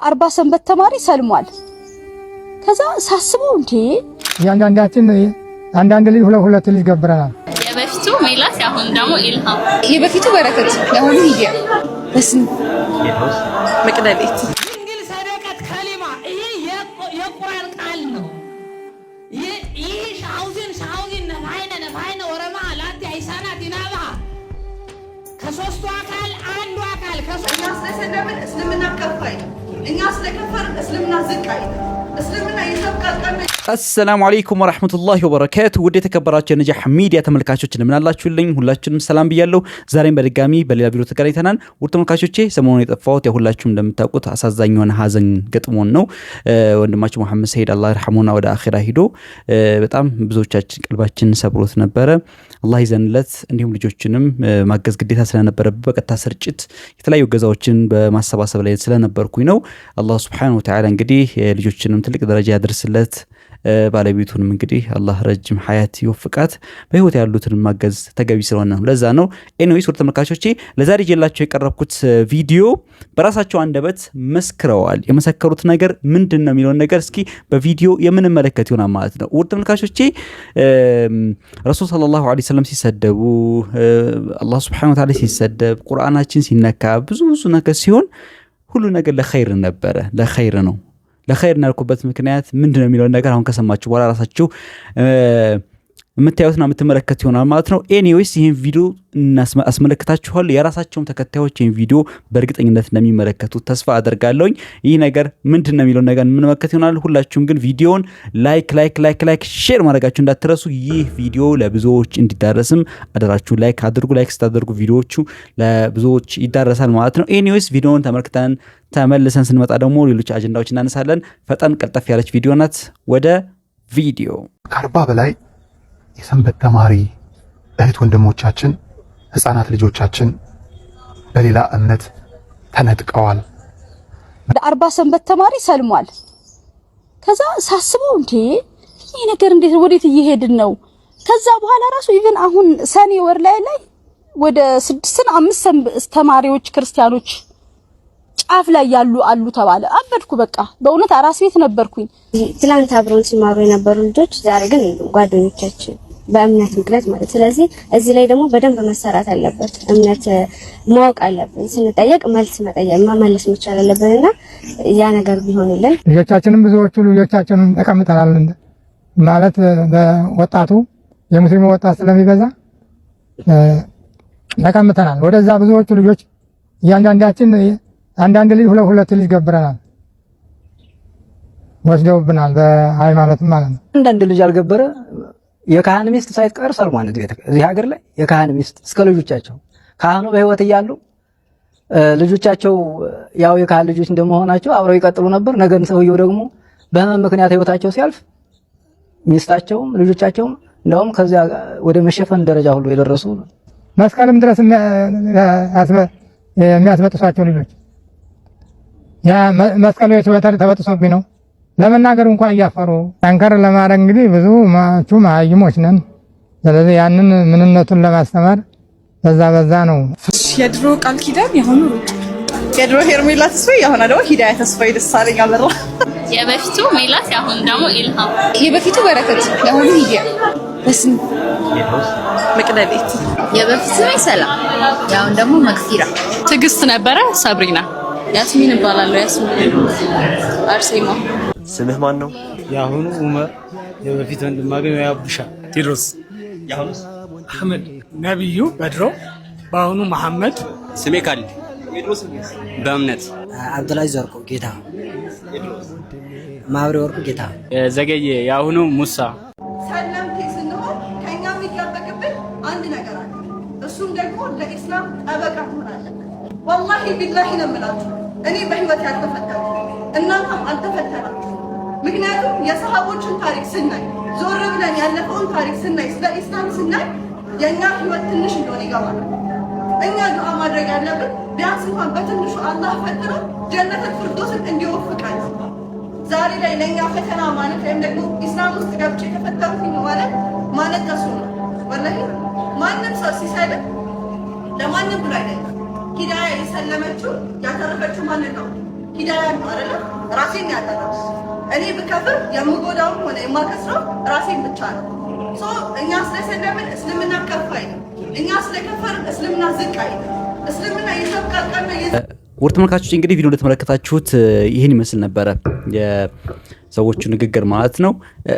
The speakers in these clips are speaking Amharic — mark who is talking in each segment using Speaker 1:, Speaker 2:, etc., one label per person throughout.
Speaker 1: 40 ሰንበት ተማሪ ሰልሟል። ከዛ ሳስበው እንዴ
Speaker 2: እያንዳንዳችን አንዳንድ ልጅ ሁለት ሁለት ልጅ ገብረናል።
Speaker 3: የበፊቱ ሜላት የአሁን ደግሞ ኢልሃም።
Speaker 4: የበፊቱ በረከት፣ የአሁኑ ሂዲያ በስም
Speaker 5: መቅደሌት።
Speaker 6: ድንግል ሰደቀት ከሊማ፣ ይህ የቁርአን ቃል ነው። ይህ ሻውዚን ሻውዚን ነፋይነ ነፋይነ ወረማ ላቲ አይሳናት ይናባ ከሶስቱ አካል አንዱ አካል።
Speaker 5: እኛ ስለሰለምን እስልምና ከፍ አይልም። እኛ ስለከፈርን እስልምና ዝቅ አይልም። እስልምና ይሰብካል ቀን
Speaker 7: السلام عليكم ورحمة الله وبركاته። ውድ የተከበራችሁ የነጃህ ሚዲያ ተመልካቾች፣ እንደምን አላችሁልኝ? ሁላችንም ሰላም ብያለሁ። ዛሬም በድጋሚ በሌላ ቪዲዮ ተገናኝተናል። ውድ ተመልካቾቼ፣ ሰሞኑን የጠፋሁት ሁላችሁም እንደምታውቁት አሳዛኝ የሆነ ሀዘን ገጥሞን ነው። ወንድማችን መሐመድ ሰይድ الله يرحمه ና ወደ አኺራ ሂዶ በጣም ብዙዎቻችን ቀልባችን ሰብሮት ነበረ። አላህ ይዘንለት። እንዲሁም ልጆችንም ማገዝ ግዴታ ስለነበረበት በቀጥታ ስርጭት የተለያዩ እገዛዎችን በማሰባሰብ ላይ ስለነበርኩኝ ነው። አላህ سبحانه وتعالى እንግዲህ ልጆችንም ትልቅ ደረጃ ያደርስለት፣ ባለቤቱንም እንግዲህ አላህ ረጅም ሀያት ይወፍቃት። በህይወት ያሉትን ማገዝ ተገቢ ስለሆነ ነው። ለዛ ነው። Anyways፣ ውድ ተመልካቾቼ፣ ለዛሬ ይዤላችሁ የቀረብኩት ቪዲዮ በራሳቸው አንደበት መስክረዋል። የመሰከሩት ነገር ምንድን ነው የሚለውን ነገር እስኪ በቪዲዮ የምንመለከት ይሆናል ማለት ነው። ውድ ተመልካቾቼ፣ ረሱል صلى الله عليه وسلم ሲሰደቡ፣ አላህ سبحانه وتعالى ሲሰደብ፣ ቁርአናችን ሲነካ፣ ብዙ ብዙ ነገር ሲሆን ሁሉ ነገር ለኸይር ነበረ፣ ለኸይር ነው። ለኸይር ያልኩበት ምክንያት ምንድን ነው የሚለውን ነገር አሁን ከሰማችሁ በኋላ ራሳችሁ የምታዩትና የምትመለከቱ ይሆናል ማለት ነው። Anyways፣ ይህን ቪዲዮ አስመለክታችኋል። የራሳቸውም ተከታዮች ይህን ቪዲዮ በእርግጠኝነት እንደሚመለከቱት ተስፋ አደርጋለሁኝ። ይህ ነገር ምንድን ነው የሚለውን ነገር የምንመለከት ይሆናል። ሁላችሁም ግን ቪዲዮን like like like like share ማድረጋችሁ እንዳትረሱ። ይህ ቪዲዮ ለብዙዎች እንዲዳረስም አደራችሁ like አድርጉ። Like ስታደርጉ ቪዲዮዎቹ ለብዙዎች ይዳረሳል ማለት ነው። Anyways፣ ቪዲዮውን ተመልክተን ተመልሰን ስንመጣ ደግሞ ሌሎች አጀንዳዎች እናነሳለን። ፈጠን ቀልጠፍ ያለች ቪዲዮ ናት። ወደ ቪዲዮ።
Speaker 8: ከ40 በላይ የሰንበት ተማሪ እህት ወንድሞቻችን፣ ህፃናት ልጆቻችን በሌላ እምነት ተነጥቀዋል።
Speaker 1: ወደ 40 ሰንበት ተማሪ ሰልሟል። ከዛ ሳስበው እንዴ ይህ ነገር እንዴት፣ ወዴት እየሄድን ነው? ከዛ በኋላ ራሱ even አሁን ሰኔ ወር ላይ ወደ ስድስትን አምስት ሰንበት ተማሪዎች ክርስቲያኖች ጫፍ ላይ ያሉ አሉ ተባለ። አበድኩ በቃ፣ በእውነት አራስ ቤት ነበርኩኝ።
Speaker 9: ትላንት አብረውን ሲማሩ የነበሩ ልጆች ዛሬ ግን ጓደኞቻችን በእምነት ምክንያት ማለት። ስለዚህ እዚህ ላይ ደግሞ በደንብ መሰራት አለበት። እምነት ማወቅ አለብን። ስንጠየቅ መልስ መጠየቅ መመለስ መቻል አለብን እና ያ ነገር ቢሆንልን።
Speaker 2: ልጆቻችንም ብዙዎቹ ልጆቻችንን ተቀምጠናል ማለት በወጣቱ የሙስሊሙ ወጣት ስለሚበዛ ተቀምጠናል። ወደዛ ብዙዎቹ ልጆች እያንዳንዳችን አንዳንድ ልጅ ሁለት ሁለት ልጅ ገብረናል፣ ወስደውብናል በሃይማኖትም ማለት ነው።
Speaker 10: አንዳንድ ልጅ ያልገበረ የካህን ሚስት ሳይቀር ሰልሟል። እዚህ ሀገር ላይ የካህን ሚስት እስከ ልጆቻቸው፣ ካህኑ በሕይወት እያሉ ልጆቻቸው ያው የካህን ልጆች እንደመሆናቸው አብረው ይቀጥሉ ነበር። ነገር ሰውየው ደግሞ በህመም ምክንያት ሕይወታቸው ሲያልፍ ሚስታቸውም ልጆቻቸውም እንደውም ከዚያ ወደ መሸፈን ደረጃ ሁሉ የደረሱ።
Speaker 2: መስቀልም ድረስ የሚያስበጥሷቸው ልጆች፣ ያ መስቀሉ ተበጥሶብኝ ነው ለመናገር እንኳን እያፈሩ። ጠንከር ለማድረግ እንግዲህ ብዙ ማቹ መሀይሞች ነን። ስለዚህ ያንን ምንነቱን ለማስተማር በዛ በዛ ነው።
Speaker 4: የድሮ ቃል ኪዳን፣ የአሁኑ ሩጫ።
Speaker 5: የድሮ ሄርሜላ ተስፋዬ፣ የአሁኗ ደግሞ ሂዳያ ተስፋዬ ደሳለኝ አበራ።
Speaker 3: የበፊቱ ሜላት፣ የአሁን ደግሞ ኢልሃም።
Speaker 4: የበፊቱ በረከት፣ የአሁኑ ሂዲያ በስም
Speaker 5: መቅደሌት።
Speaker 4: የበፊቱ ሰላም፣ የአሁን ደግሞ መግፊራ።
Speaker 3: ትዕግስት ነበረ ሰብሪና።
Speaker 4: ያስሚን እባላለሁ። ያስሚን አርሴማ።
Speaker 11: ስምህ ማን ነው?
Speaker 12: የአሁኑ ኡመር፣ የበፊት ወንድማገኝ ያቡሻ።
Speaker 13: ቴድሮስ።
Speaker 11: የአሁኑስ?
Speaker 13: አህመድ። ነብዩ በድሮ፣ በአሁኑ መሐመድ።
Speaker 14: ስሜ ካሊድ። በእምነት
Speaker 10: አብዱላዚዝ ወርቁ ጌታ፣ ማብሬ ወርቁ ጌታ።
Speaker 14: ዘገየ፣ የአሁኑ ሙሳ።
Speaker 5: ሰለምቴ ስንሆን ከኛ የሚጠበቅብን አንድ ነገር አለ። እሱም ደግሞ ለኢስላም ጠበቃ መሆን አለብን። ወላሂ ቢላሂ ነው የምላችሁ። እኔ በህይወት ያልተፈተንኩ እናንተም አልተፈተናችሁ። ምክንያቱም የሰሃቦችን ታሪክ ስናይ፣ ዞር ብለን ያለፈውን ታሪክ ስናይ፣ ስለ ኢስላም ስናይ የእኛ ህይወት ትንሽ እንደሆነ ይገባል። እኛ ዱዓ ማድረግ ያለብን ቢያንስ እንኳን በትንሹ አላህ ፈትኖ ጀነተል ፊርዶስን እንዲወፍቀን። ዛሬ ላይ ለእኛ ፈተና ማለት ወይም ደግሞ ኢስላም ውስጥ ገብቼ የተፈተንኩኝ ማለት ማለቀሱ ነው። ወላሂ ማንም ሰው ሲሰልም ለማንም ብሎ አይደለም። ሂዳያ የሰለመችው ያተረፈችው ማንን ነው? ሂዳያ ነው አይደለ? ራሴን ያደረኩት እኔ ብከፍር የምጎዳውም ሆነ የማከስረው ራሴን ብቻ ነው። So እኛ ስለሰለምን እስልምና ከፍ አይልም። እኛ ስለከፈርን እስልምና ዝቅ አይልም። እስልምና የተብቃቃና
Speaker 7: ውድ ተመልካቾች፣ እንግዲህ ቪዲዮ እንደተመለከታችሁት ይህን ይመስል ነበረ የሰዎቹ ንግግር ማለት ነው።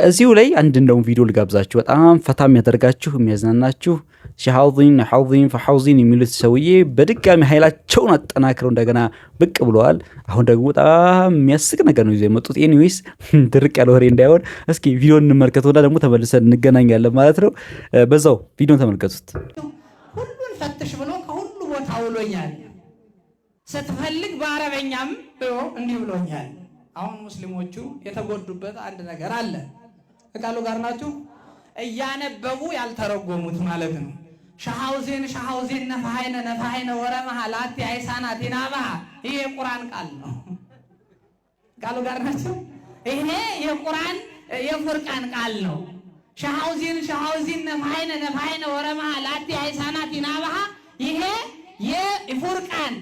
Speaker 7: እዚሁ ላይ አንድ እንደውም ቪዲዮ ልጋብዛችሁ፣ በጣም ፈታ የሚያደርጋችሁ፣ የሚያዝናናችሁ። ሸሐውዚን ሐውዚን ፈሐውዚን የሚሉት ሰውዬ በድጋሚ ኃይላቸውን አጠናክረው እንደገና ብቅ ብለዋል። አሁን ደግሞ በጣም የሚያስቅ ነገር ነው ይዘው የመጡት። Anyways፣ ድርቅ ያለ ወሬ እንዳይሆን እስኪ ቪዲዮ እንመልከተውና ደግሞ ተመልሰን እንገናኛለን ማለት ነው። በዛው ቪዲዮን ተመልከቱት።
Speaker 6: ሁሉን ፈትሽ ብሎ ከሁሉ ቦታ ውሎኛል። ስትፈልግ በአረበኛም ብሎ እንዲህ ብሎኛል። አሁን ሙስሊሞቹ የተጎዱበት አንድ ነገር አለ። ከቃሉ ጋር ናችሁ። እያነበቡ ያልተረጎሙት ማለት ነው። ሸሐውዜን ሸሐውዜን ነፋሃይነ ነፋሃይነ ወረመሃ ላቲ አይሳናት ናባሃ፣ ይሄ የቁርአን ቃል ነው። ቃሉ ጋር ናቸው። ይሄ የቁርአን የፉርቃን ቃል ነው። ሸሐውዜን ሸሐውዜን ነፋሃይነ ነፋሃይነ ወረመሃ ላቲ አይሳናት ናባሃ፣ ይሄ የፉርቃን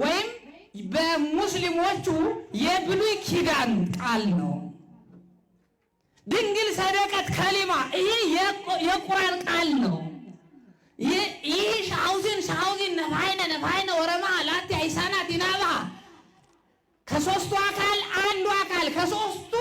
Speaker 6: ወይም በሙስሊሞቹ የብሉይ ኪዳን ቃል ነው። ድንግል ሰደቀት ከሊማ፣ ይሄ የቁርአን ቃል ነው። ይህ ሻውዚን ሻውዚን ነፋይነ ነፋይነ ወረማ ላቲ አይሳናት ይናባሃ፣ ከሶስቱ አካል አንዱ አካል፣ ከሶስቱ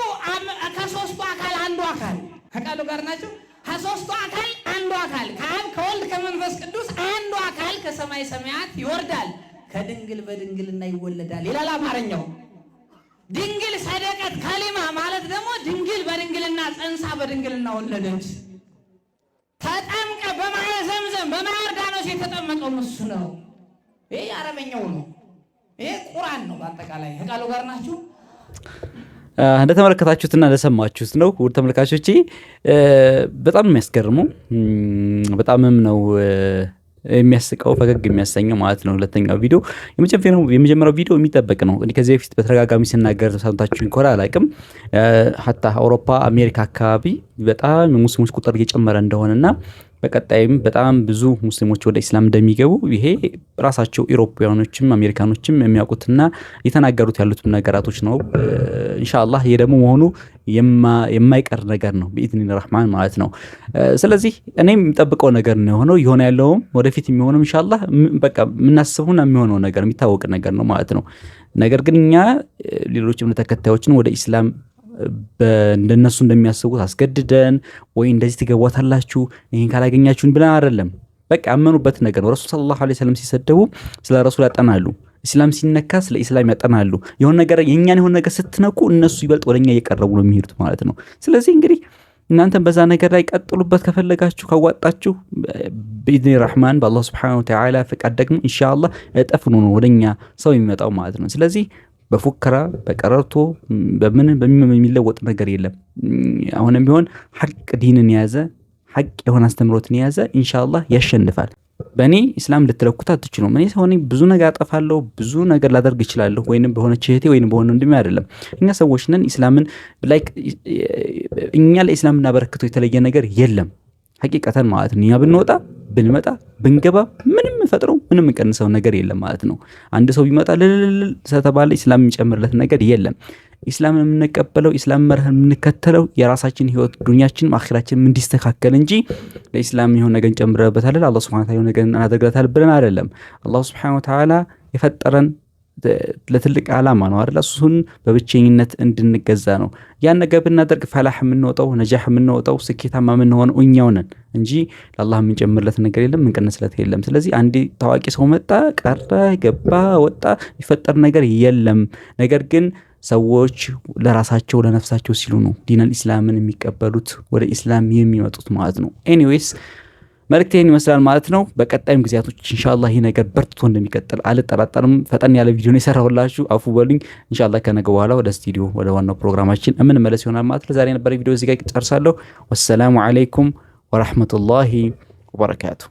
Speaker 6: አካል አንዱ አካል፣ ከቃሉ ጋር ናቸው። ከሶስቱ አካል አንዱ አካል፣ ከአብ፣ ከወልድ፣ ከመንፈስ ቅዱስ አንዱ አካል ከሰማይ ሰማያት ይወርዳል፣ ከድንግል በድንግልና ይወለዳል ይላል አማርኛው። ድንግል ሰደቀት ከሊማ ማለት ደግሞ ድንግል በድንግልና ጸንሳ በድንግልና ወለደች። ተጠምቀ በማየ ዘምዘም፣ በማየ ዮርዳኖስ የተጠመቀው እሱ ነው። ይሄ አረበኛው ነው። ይሄ ቁርአን ነው። በአጠቃላይ ከቃሉ ጋር ናችሁ።
Speaker 7: እንደተመለከታችሁትና እንደሰማችሁት ነው ውድ ተመልካቾቼ። በጣም የሚያስገርመው፣ በጣምም ነው የሚያስቀው፣ ፈገግ የሚያሰኘው ማለት ነው። ሁለተኛው ቪዲዮ፣ የመጀመሪያው ቪዲዮ የሚጠበቅ ነው። እኔ ከዚህ በፊት በተደጋጋሚ ስናገር ሰምታችሁኝ ከሆነ አላቅም። ሀታ አውሮፓ፣ አሜሪካ አካባቢ በጣም የሙስሊሞች ቁጥር እየጨመረ እንደሆነና በቀጣይም በጣም ብዙ ሙስሊሞች ወደ ኢስላም እንደሚገቡ ይሄ ራሳቸው ኢሮፓውያኖችም አሜሪካኖችም የሚያውቁትና እየተናገሩት ያሉት ነገራቶች ነው። ኢንሻአላህ ይሄ ደግሞ መሆኑ የማይቀር ነገር ነው بإذن الرحمن ማለት ነው። ስለዚህ እኔም የምጠብቀው ነገር ነው የሆነው፣ የሆነ ያለውም ወደፊት የሚሆነው ኢንሻአላህ በቃ የምናስበውና የሚሆነው ነገር የሚታወቅ ነገር ነው ማለት ነው። ነገር ግን እኛ ሌሎች እምነት ተከታዮችን ወደ ኢስላም እንደነሱ እንደሚያስቡት አስገድደን ወይ እንደዚህ ትገቧታላችሁ ይህን ካላገኛችሁን ብለን አይደለም። በቃ ያመኑበት ነገር ነው። ረሱል ሰለላሁ ዐለይሂ ወሰለም ሲሰደቡ ስለ ረሱል ያጠናሉ። ኢስላም ሲነካ ስለ ኢስላም ያጠናሉ። የሆነ ነገር የእኛን የሆነ ነገር ስትነኩ እነሱ ይበልጥ ወደኛ እየቀረቡ ነው የሚሄዱት ማለት ነው። ስለዚህ እንግዲህ እናንተም በዛ ነገር ላይ ቀጥሉበት ከፈለጋችሁ፣ ካዋጣችሁ። بإذن الرحمن፣ በአላህ سبحانه وتعالى ፈቃድ ደግሞ ኢንሻአላህ እጥፍ ነው ወደኛ ሰው የሚመጣው ማለት ነው። ስለዚህ በፉከራ፣ በቀረርቶ፣ በምን የሚለወጥ ነገር የለም። አሁንም ቢሆን ሐቅ ዲንን የያዘ፣ ሐቅ የሆነ አስተምሮትን የያዘ ኢንሻአላህ ያሸንፋል። በእኔ ኢስላም ልትለኩት አትችሉም። እኔ ሰው ነኝ፣ ብዙ ነገር አጠፋለሁ፣ ብዙ ነገር ላደርግ እችላለሁ። ወይንም በሆነች እህቴ ወይንም በሆነ ወንድሜ አይደለም። እኛ ሰዎች ነን። ኢስላምን like እኛ ለኢስላም እናበረክተው የተለየ ነገር የለም። ሐቂቀተን ማለት ነው። እኛ ብንወጣ፣ ብንመጣ፣ ብንገባ ምንም ፈጥረው ምንም እንቀንሰው ነገር የለም ማለት ነው። አንድ ሰው ቢመጣ ልልልል ስለተባለ ኢስላም የሚጨምርለት ነገር የለም። ኢስላምን የምንቀበለው፣ ኢስላም መርህን የምንከተለው የራሳችን ህይወት ዱንያችንም አኺራችንም እንዲስተካከል እንጂ ለኢስላም የሆነ ነገር እንጨምርበታለን፣ አላህ سبحانه وتعالى የሆነ ነገር እናደርግለታለን ብለን አይደለም። አላህ سبحانه وتعالى የፈጠረን ለትልቅ ዓላማ ነው አይደል? እሱን በብቸኝነት እንድንገዛ ነው። ያን ነገር ብናደርግ ፈላህ የምንወጣው፣ ነጃህ የምንወጣው፣ ስኬታማ የምንሆነው እኛው ነን እንጂ ለአላህ የምንጨምርለት ነገር የለም፣ የምንቀንስለት የለም። ስለዚህ አንዴ ታዋቂ ሰው መጣ፣ ቀረ፣ ገባ፣ ወጣ የሚፈጠር ነገር የለም። ነገር ግን ሰዎች ለራሳቸው ለነፍሳቸው ሲሉ ነው ዲነል ኢስላምን የሚቀበሉት፣ ወደ ኢስላም የሚመጡት ማለት ነው። Anyways፣ መልእክቴ ይህን ይመስላል ማለት ነው። በቀጣይም ጊዜያቶች ኢንሻአላህ ይህ ነገር በርትቶ እንደሚቀጥል አልጠራጠርም። ፈጠን ያለ ቪዲዮ ነው የሰራሁላችሁ፣ አፉ በሉኝ። ኢንሻአላህ ከነገ በኋላ ወደ ስቱዲዮ ወደ ዋናው ፕሮግራማችን የምንመለስ ይሆናል ማለት ነው። ዛሬ የነበረ ቪዲዮ እዚህ ጋር ጨርሳለሁ። والسلام عليكم ورحمة الله وبركاته።